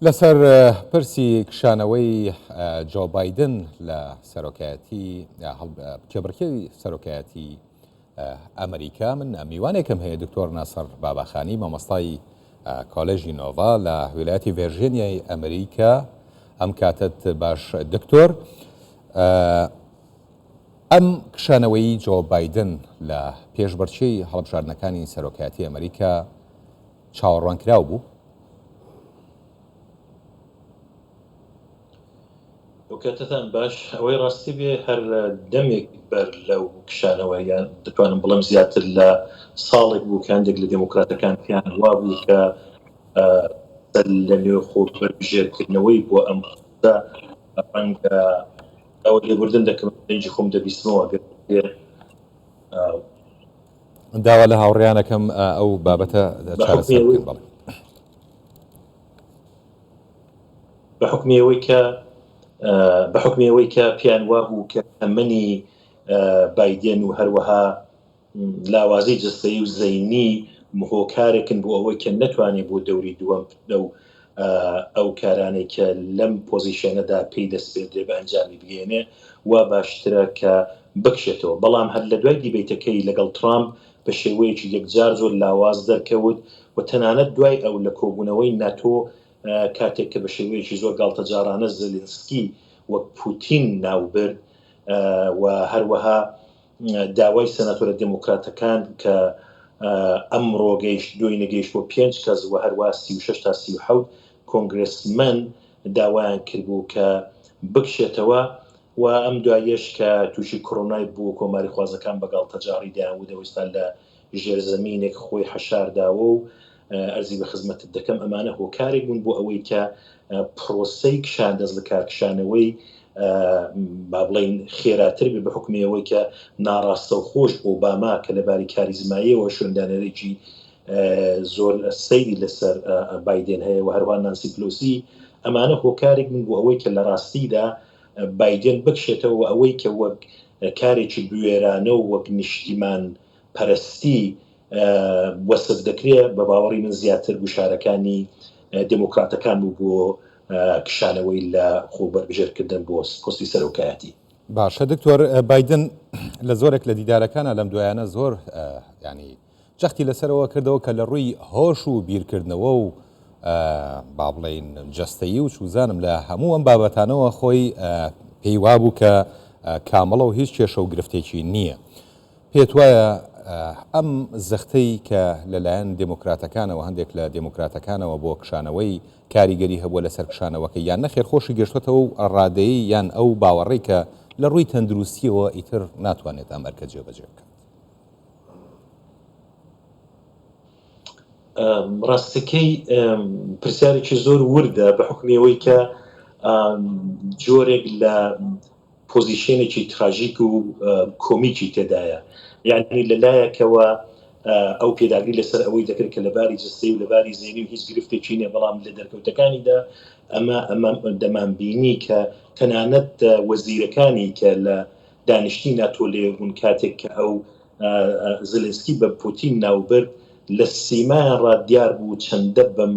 لەسەر پرسی کشانەوەی جۆ بایدن لە سەرۆکایەتی کێبڕکێی سەرۆکایەتی ئەمریکا من میوانێکم هەیە دکتۆر ناسڕ باباخانی مامۆستای کۆلێژی نۆڤا لە ویلایەتی ڤێرژێنیای ئەمریکا ئەم کاتت باش دکتۆر ئەم کشانەوەی جۆ بایدن لە پێشبڕکێی هەڵبژاردنەکانی سەرۆکایەتی ئەمریکا چاوەڕوانکراو بوو؟ ئەوکاتەتان باش، ئەوەی ڕاستی بێ هەر دەمێک بەر لەو کشانەوە یان دەتوانم بڵێم زیاتر لە ساڵێک بوو کە هەندێک لە دێموکراتەکان پێیان وابوو کە سەر لە نوێ خۆ بەربژێرکردنەوەی بۆ ئەم پۆستە ڕەنگە ئەوە لێبوردن دەکەم دەنگی خۆم دەبیستمەوە گەر داوا لە هاوڕێیانەکەم ئەو بابەتە چارەسەر بکەن بەڵێ. بە حوکمی ئەوەی کە بە حوکمی ئەوەی کە پێیان وابوو کە تەمەنی بایدێن و هەروەها لاوازی جەستەیی و زەینی هۆکارێکن بۆ ئەوەی کە نەتوانێت بۆ دەوری دووەم لەو ئەو کارانەی کە لەم پۆزیشێنەدا پێی دەسپێردرێ بە ئەنجامی بگەیەنێ وا باشترە کە بکشێتەوە بەڵام هەر لە دوای دیبەیتەکەی لەگەڵ ترامپ بە شێوەیەکی یەکجار زۆر لاواز دەرکەوت و تەنانەت دوای ئەو لە کۆبوونەوەی ناتۆ کاتێک کە بە شێوەیەکی زۆر گاڵتەجاڕانە زێلینسکی وەک پوتین ناوبرد و هەروەها داوای سەناتۆرە دێموکراتەکان کە ئەمڕۆ گەیشت دوێنێ گەیشت بۆ پێنج کەس و هەروەها 36 تا 37 کۆنگرێسمەن داوایان کردبوو کە بکشێتەوە و ئەم دواییەش کە تووشی کۆرۆنای بوو کۆماریخوازەکان بە گاڵتەجاڕی دەیانوت ئەو ئێستا لە ژێرزەمینێک خۆی حەشار داوە و ئەرزی بە خزمەتت دەکەم ئەمانە هۆکارێک بوون بۆ ئەوەی کە پرۆسەی کشان دەست لە کارکشانەوەی با بڵین خێراتر بێ بە حکومی ئەوەی کە ناڕاستەوخۆش ئۆباما کە لەباری کاریزماییەوە شوێندانەرێکی زۆر سەیری لەسەر بایدێن هەیە و هەروەها نانسی پلۆسی ئەمانە هۆکارێک بوون بۆ ئەوەی کە لە ڕاستیدا بایدێن بکشێتەوە و ئەوەی کە وەک کارێکی بوێرانە و وەک نیشتیمان پەرستی وەسف دەکرێ بە باوەڕی من زیاتر گوشارەکانی دێموکراتەکان بوو بۆ کشانەوەی لە خۆ بەربژێرکردن بۆ پۆستی سەرۆکایەتی. باشە دکتۆر بایدن لە زۆرێک لە دیدارەکانە لەم دوایانە زۆر ینی جەختی لەسەرەوە کردەوە کە لە ڕووی هۆش و بیرکردنەوە و با بڵێین جەستەیی و چوزانم لە هەموو ئەم بابەتانەوە خۆی پێی وابوو کە کامڵە و هیچ کێشە و گرفتێکی نییە. پێت وایە ئەم زەختەی کە لەلایەن دێموکراتەکانەوە هەندێک لە دێموکراتەکانەوە بۆ کشانەوەی کاریگەری هەبووە لەسەر کشانەوەکەی یان نەخێر خۆشی گەشتۆتەوە و ڕادەیەی یان ئەو باوەڕەی کە لە ڕووی تەندروستییەوە ئیتر ناتوانێت ئەم ئەرکە جێبەجێ بکات؟ ڕاستەکەی پرسیارێکی زۆر وردە بە حوکمی ئەوەی کە جۆرێک لە پۆزیشێنێکی تراژیک و کۆمیکی تێدایە یعنی لە لایەکەوە ئەو پێداگری لەسەر ئەوەی دەکرد کە لەباری جستەی و لەباری زێنی و هیچ گرفتێکی نیە بەڵام لە دەرکەوتەکانیدا ئەمە ئەمە دەمانبینی کە تەنانەت وەزیرەکانی کە لە دانیشتنی ناتۆ لێ بوون کاتێک کە ئەو زلنسکی بە پوتین ناوبرد لە سیمایان ڕا دیار بوو چەندە بەم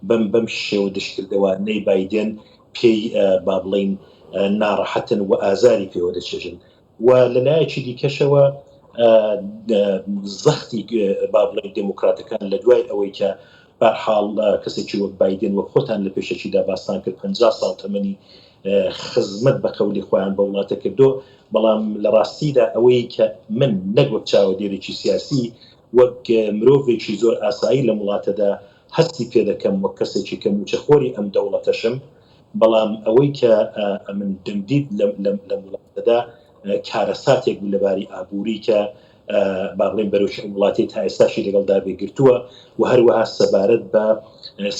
بەم بەم شێوە دژکردەوانەی بایدێن پێی با بڵێین ناڕەحەتن و ئازاری پێوە دەچێژن و لە لایەکی دیکەشەوە زەختی با بڵێین دێموکراتەکان لە دوای ئەوەی کە بەرحاڵ کەسێکی وەک بایدێن وەک خۆتان لە پێشەکیدا باستان کرد 50 ساڵ تەمەنی خزمەت بە قەولی خۆیان بە وڵاتە کردو بەڵام لە ڕاستیدا ئەوەی کە من نەک وەک چاوەدێرێکی سیاسی وەک مرۆڤێکی زۆر ئاسایی لەم وڵاتەدا هەستی پێدەکەم وەک کەسێکی کە مووچەخۆری ئەم دەوڵەتەشم بەڵام ئەوەی کە ئەمن دەمدیت لەم وڵاتەدا کارەساتێک بوو لەباری ئابووری کە با بڵێین بەرۆکی ئەم وڵاتەی تا ئێستاشی لەگەڵدا بێ گرتووە و هەروەها سەبارەت بە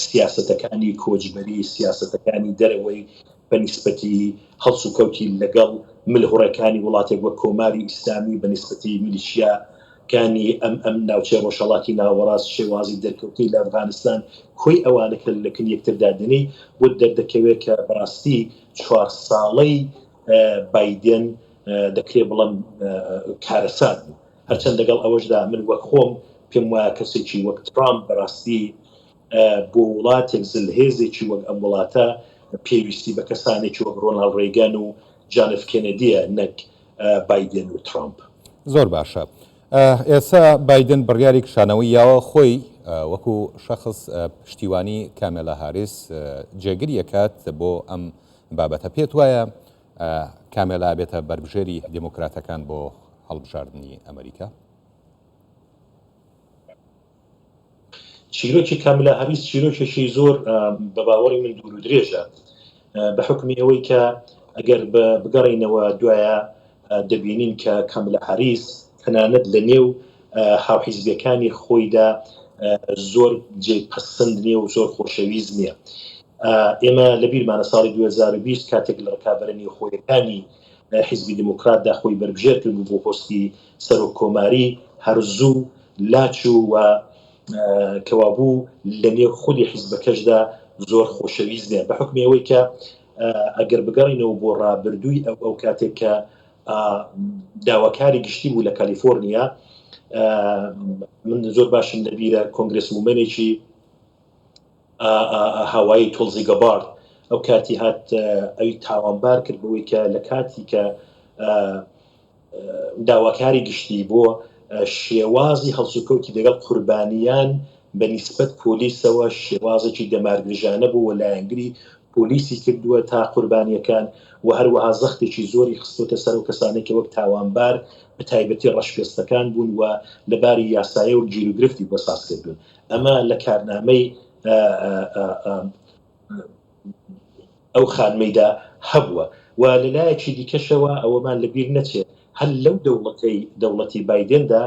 سیاسەتەکانی کۆچبەری، سیاسەتەکانی دەرەوەی بە نیسبەتی هەڵسوکەوتی لەگەڵ ملهوڕەکانی وڵاتێک وەک کۆماری ئیسلامی، بە نیسبەتی میلیشیاکانی ئەم ئەم ناوچەی ڕۆژهەڵاتی ناوەڕاست، شێوازی دەرکەوتنی لە ئەفغانستان، کۆی ئەوانە کە لە کن یەکتردا دەنێی بۆت دەردەکەوێ کە بەڕاستی چوارساڵەی بایدێن دەکرێ بڵێم کارەسات بوو. هەرچەند لەگەڵ ئەوەشدا من وەک خۆم پێم وایە کەسێکی وەک ترامپ بەڕاستی. بۆ وڵاتێک زلهێزێکی وەک ئەم وڵاتە پێویستی بە کەسانێکی وەک ڕۆناڵد ڕێگان و جان ئێف کێنێدیە نەک بایدن و ترامپ. زۆر باشە ئێستا بایدن بڕیاری کشانەوەی یاوە خۆی وەکو شەخس پشتیوانی کامێلا هاریس جێگری ئەکات بۆ ئەم بابەتە پێت وایە کامێلا بێتە بەربژێری دێموکراتەکان بۆ هەڵبژاردنی ئەمریکا؟ چیرۆکی کاملا هاریس چیرۆکێکی زۆر بە باوەڕی من دوور و درێژە بە حکمی ئەوەی کە ئەگەر بگەڕینەوە دوایە دەبینین کە کاملا هاریس تەنانەت لە نێو هاوحیزبیەکانی خۆیدا زۆر جێ پەسند نییە و زۆر خۆشەویست نییە. ئێمە لە بیرمانە ساڵی 2020 کاتێک لە ڕکابەرە نێوخۆیەکانی حیزبی دیموکراتدا خۆی بەربژێر کرد بوو بۆ پۆستی سەرۆک کۆماری هەر زوو لاچوو و کەوابوو لە نێو خودی حیزبەکەشدا زۆر خۆشەویست نییە بە حکمی ئەوەی کە ئەگەر بگەڕینەوە بۆ ڕابردووی ئەو ئەو کاتێک کە داواکاری گشتی بوو لە کالیفۆرنیا من زۆر باشم لەبیرە کۆنگرس وومەنێکی هاوایی تۆڵزی گەبارد ئەو کاتی هات ئەوی تاوانبار کرد بەوەی کە لە کاتی کە داواکاری گشتی بۆ شێوازی هەڵسوکەوتی لەگەڵ قوربانیان بە نیسبەت پۆلیسەوە شێوازێکی دەمارگرژانە بوو و لایەنگری پۆلیسی کردووە تا قوربانیەکان و هەروەها زەختێکی زۆری خستۆتە سەر ئەو کەسانەی کە وەک تاوانبار بە تایبەتی ڕەشپێستەکان بوون و لە باری یاسایی و گیروگرفتی بۆ ساز کردوون. ئەمە لە کارنامەی ئەو خانمەیدا هەبووە و لە لایەکی دیکەشەوە ئەوەمان لە بیر نەچێت هەر لەو دەوڵەتەی دەوڵەتی بایدندا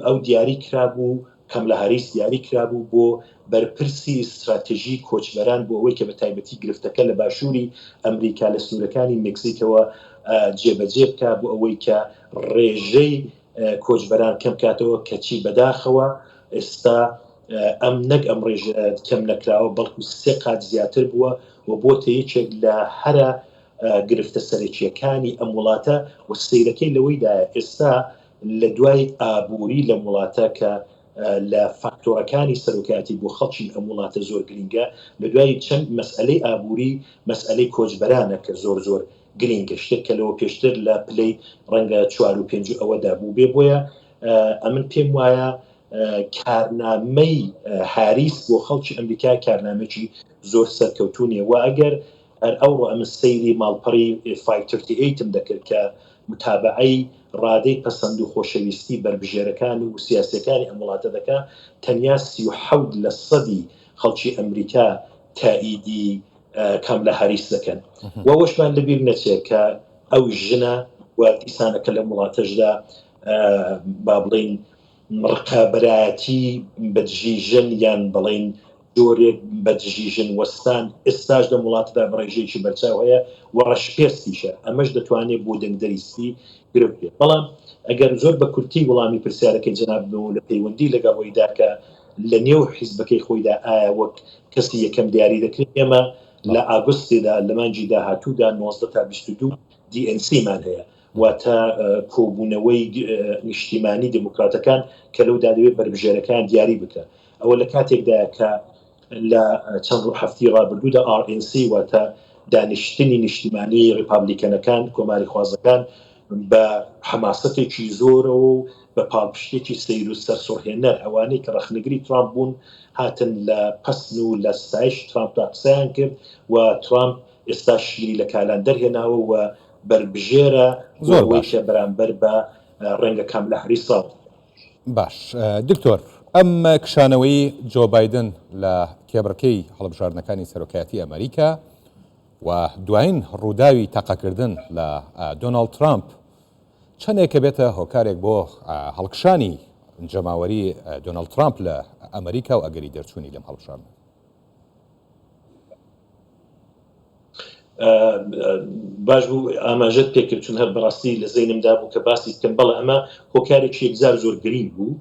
ئەو دیاری کرابوو کاملا هاریس دیاری کرابوو بۆ بەرپرسی ستراتژی کۆچبەران بۆ ئەوەی کە بە تایبەتی گرفتەکە لە باشووری ئەمریکا لە سنوورەکانی مەکزیکەوە جێبەجێ بکا بۆ ئەوەی کە ڕێژەی کۆچبەران کەم کاتەوە کەچی بەداخەوە ئێستا ئەم نەک ئەم ڕێژە کەم نەکراوە بەڵکو سێ قات زیاتر بووە و بۆتە یەکێک لە هەرە گرفتە سەرەکییەکانی ئەم وڵاتە و سەیرەکەی لەوەیدایە ئێستا لە دوای ئابووری لەم وڵاتە کە لە فاکتۆرەکانی سەرۆکایەتی بۆ خەڵکی ئەم وڵاتە زۆر گرینگە لە دوای چەند مەسئەلەی ئابووری مەسئەلەی کۆچبەرانە کە زۆر زۆر گرینگە شتێک کە لەوە پێشتر لە پلەی ڕەنگە چوار و پێنج و ئەوەدا بووبێ بۆیە ئەمن پێم وایە کارنامەی هاریس بۆ خەڵکی ئەمریکا کارنامەکی زۆر سەرکەوتوو نییە و ئەگەر هەر ئەوڕۆ ئەمن سەیری ماڵپەڕی 538 م دەکرد کە متابەعەی ڕادەی پەسەند و خۆشەویستی بەربژێرەکان و سیاسیەکانی ئەم وڵاتە دەکا تەنیا 37 لە سەدی خەڵکی ئەمریکا تائیدی کاملا هاریس دەکەن و ئەوەشمان لەبیر نەچێت کە ئەو ژنە و دیسانەکە لەم وڵاتەشدا با بڵین ڕقابەرایەتی بەدژی ژن یان بڵین جۆرێک بەدژی ژن وەستان ئێستاش لەم وڵاتەدا بە ڕێژەیەکی بەرچاو هەیە و ڕەشپێستیشە ئەمەش دەتوانێت بۆ دەنگدەری سپی گرفت بێت بەڵام ئەگەر زۆر بە کورتی وڵامی پرسیارەکەی جەناب بمەوە لە پەیوەندی لەگەڵ ئەوەیدا کە لە نێو حیزبەکەی خۆیدا ئایا وەک کەسی یەکەم دیاری دەکرێت ئێمە لە ئاگوستێدا لە مانگی داهاتوودا 19 تا 22 DNC مان هەیە واتە کۆبوونەوەی نیشتیمانی دێموکراتەکان کە لەودا دەبێت بەربژێرەکان دیاری بکە ئەوە لە کاتێکدایە کە لە چەند هەفتی ڕابردوودا RNC واتە دانیشتنی نیشتیمانی ڕیپابلیکەنەکان کۆماریخوازەکان بە حەماسەتێکی زۆرەوە و بە پاڵپشتێکی سەیر و سەرسوڕهێنەر ئەوانەی کە ڕەخنەگری ترامپ بوون هاتن لە پەسن و لە ستایش ترامپدا قسەیان کرد و ترامپ ئێستا شیری لە کالان دەرهێناوە و بەربژێرە بۆ زۆر ئەوەی باش. کە بەرامبەر بە ڕەنگە کاملا هاریس ڕاو. باش دکتۆر ئەم کشانەوەی جۆ بایدن لە کێبڕکێی هەڵبژاردنەکانی سەرۆکایەتی ئەمریکا و دوایین ڕووداوی تەقەکردن لە دۆناڵد ترامپ چەندێکە بێتە هۆکارێک بۆ هەڵکشانی جەماوەری دۆناڵد ترامپ لە ئەمریکا و ئەگەری دەرچوونی لەم هەڵبژاردنە؟ باش بوو ئاماژەت پێکرد چون هەر بەڕاستی لە زەینمدا بوو کە باسی بکەم بەڵێ ئەمە هۆکارێکی یەکجار زۆر گرینگ بوو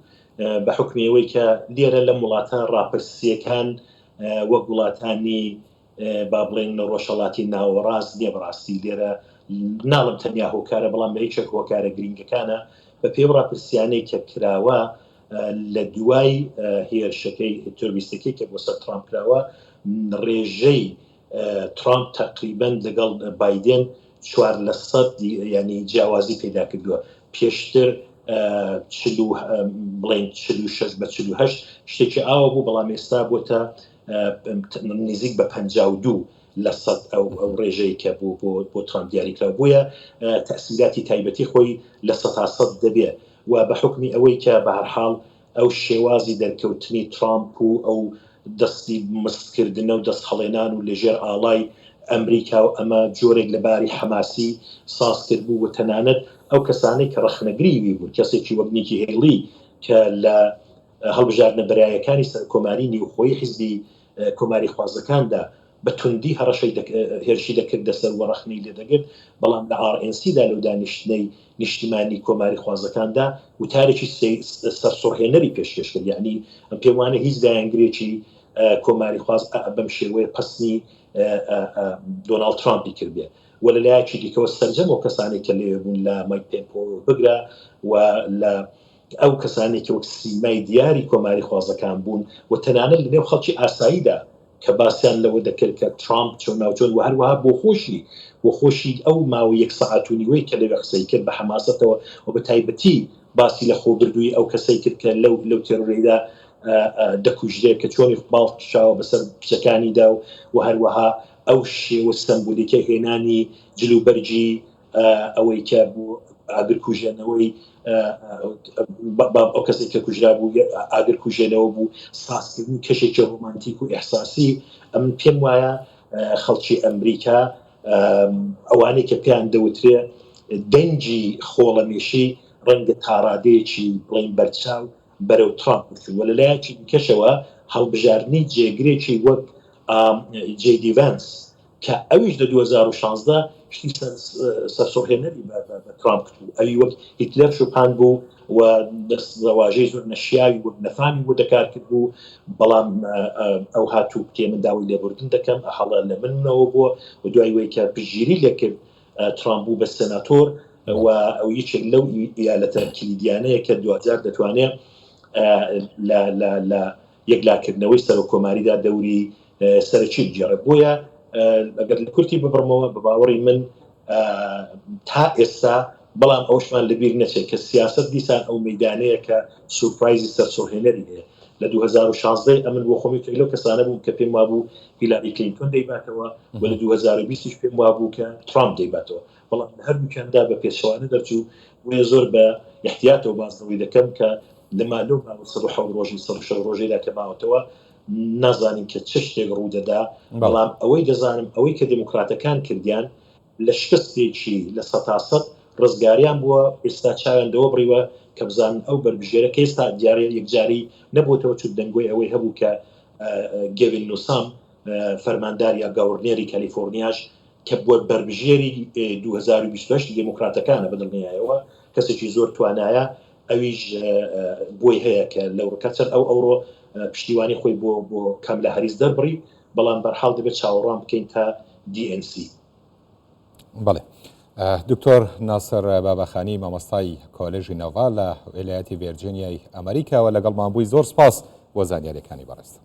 بە حکمی ئەوەی کە لێرە لەم وڵاتە ڕاپرسیەکان وەک وڵاتانی با بڵێن ڕۆژهەڵاتی ناوەڕاست نییە بەڕاستی لێرە ناڵم تەنیا هۆکارە بەڵام لە یەکێک هۆکارە گرینگەکانە بە پێی ڕاپرسیانەی کە کراوە. لە دوای هێرشەکەی تێرۆریستەکەی کە بۆ سەر ترامپ کراوە ڕێژەی ترامپ تەقریبەن لەگەڵ بایدن 4% ینی جیاوازی پەیدا کردووە. پێشتر چل و بڵێن 46 بە 48 شتێکی ئاوا بوو، بەڵام ئێستا بۆتە نزیک بە 52% ئەو ئەو ڕێژەی کە بۆ بۆ بۆ ترامپ دیاریکرا. بۆیە تەسیراتی تایبەتی خۆی 100% دەبێ و بە حکمی ئەوەی کە بە هەرحاڵ ئەو شێوازی دەرکەوتنی ترامپ و ئەو دەستی مستکردنە و دەست هەڵێنان و لەژێر ئاڵای ئەمریکا و ئەمە جۆرێک لە باری حەماسی ساز کردبوو و تەنانەت ئەو کەسانەی کە ڕەخنەگری وی بوون، کەسێکی وەک نیکی هێڵی کە لە هەڵبژاردنە بەرایەکانی سەرکۆماری نیوخۆیی حیزبی کۆماریخوازەکاندا بە توندی هەڕەشەی هێرشی دەکردە سەر و ڕەخنەی لێ دەگرت، بەڵام لە RNC دا لەو دانیشتنەی نیشتیمانی کۆماریخوازەکاندا وتارێکی سەرسوڕهێنەری پێشکێش کرد. یەعنی ئەم پێم وانە هیچ لایەنگرێکی کۆماریخواز بەم شێوەیە پەسنی دۆناڵد ترامپی کردبێ. و لە لایەکی دیکەوە سەرجەم ئەو کەسانێک کە لەوێ بوون لە مایک پێمپۆ بگرە و لە ئەو کەسانێک کە وەک سیمای دیاری کۆماریخوازەکان بوون و تەنانەت لە نێو خەڵکی ئاساییدا کە باسیان لەوە دەکرد کە ترامپ چۆناوچۆن و هەروەها بۆ خۆشی بۆ خۆشی ئەو ماوەی یەک سەعات و نیوەی کە لەوێ قسەی کرد بە حەماسەتەوە و بە تایبەتی باسی لە خۆبردوویی ئەو کەسەی کرد کە لەو لەو تێرۆرەیدا دەکوژرێ کە چۆنی باڵ کشاوە بەسەر کچەکانیدا و و هەروەها ئەو شێوە سەمبولیکە هێنانی جلوبەرگی ئەوەی کە بۆ ئاگرکوژێنەوەی ئەو کەسێک کە کوژرا بوو ئاگرکوژێنەوە بوو، سازکردنی کەشێکی ڕۆمانتیک و ئیحساسی. ئەمن پێم وایە خەڵکی ئەمریکا ئەوانەی کە پێیان دەوترێ دەنگی خۆڵەمێشی ڕەنگە تاڕادەیەکی بڵێین بەرچاو بەرەو ترامپ بچن و لەلایەکی دیکەشەوە هەڵبژاردنی جێگرێکی وەک جەی دی ڤانس کە ئەویش لە 2016 شتی سەرسوڕهێنەری بە ترامپ کرد و ئەوی وەک هیتلەر شوپاند بوو و دەستەواژەی زۆر نەشیاوی وەک نەفامی بۆ دەکار کرد بوو، بەڵام ئەو هاتوو کوتی من داوای لێبوردن دەکەم، هەڵە لە منەوە بووە و دوای وەی کە پشتگیری لێکرد ترامپ بوو بە سێناتۆر و ئەو یەکێک لەو ئیالەتە کلیدیانەیە کە دواجار دەتوانێت لە لە لە یەکلاکردنەوەی سەرۆک کۆماریدا دەوری سەرەکی بگێڕێت. بۆیە ئەگەر لە کورتی ببڕمەوە بە باوەڕی من تا ئێستا، بەڵام ئەوشمان لەبیر نەچێت کە سیاست دیسان ئەو مەدانەیە کە سورپرایزی سەرسوڕهێنەری هەیە. لە 2016 ئەمن بۆ خۆم یەکێک لەو کەسانە بووم کە پێم وابوو هیلاری کلینتۆن دەیباتەوە و لە 2020 پێم وابوو کە ترامپ دەیباتەوە، بەڵام لە هەردووکیاندا بە پێچەوانە دەرچوو. بۆیە زۆر بە ئیحتیاتەوە باس لەوەی دەکەم کە لەما لەو ماوە 107 ڕۆژی 106 ڕۆژەیدا کە ماوەتەوە نازانین کە چ شتێک ڕوو دەدا، بەڵام ئەوەی دەزانم ئەوەی کە دێموکراتەکان کردیان لە شکستێکی 100% ڕزگاریان بووە. ئێستا چاویان لەوە بڕیوە کە بزانن ئەو بەربژێرە کە ئێستا دیارە یەکجاری نەبووتەوە، چون دەنگۆی ئەوەی هەبوو کە گێڤین نوسام فەرماندار یا governor ی کالیفۆرنیاش کە بووە بەربژێری 2028 دێموکراتەکانە، بەدڵنیایەوە کەسێکی زۆر توانایە، ئەویش بۆی هەیە کە لەو ڕکەچەر ئەو ئەوڕۆ پشتیوانی خۆی بۆ بۆ کاملا هەریس دەربڕی، بەڵام بەرحاڵ دەبێت چاوەڕوان بکەین تا DNC. بەڵێ دکتۆر ناسر باباخانی مامۆستای کۆلێژی نۆڤا لە ویلایەتی ڤێرجینیای ئەمریکاوە لەگەڵمان بووی، زۆر سپاس بۆ زانیاریەکانی بەڕێزت.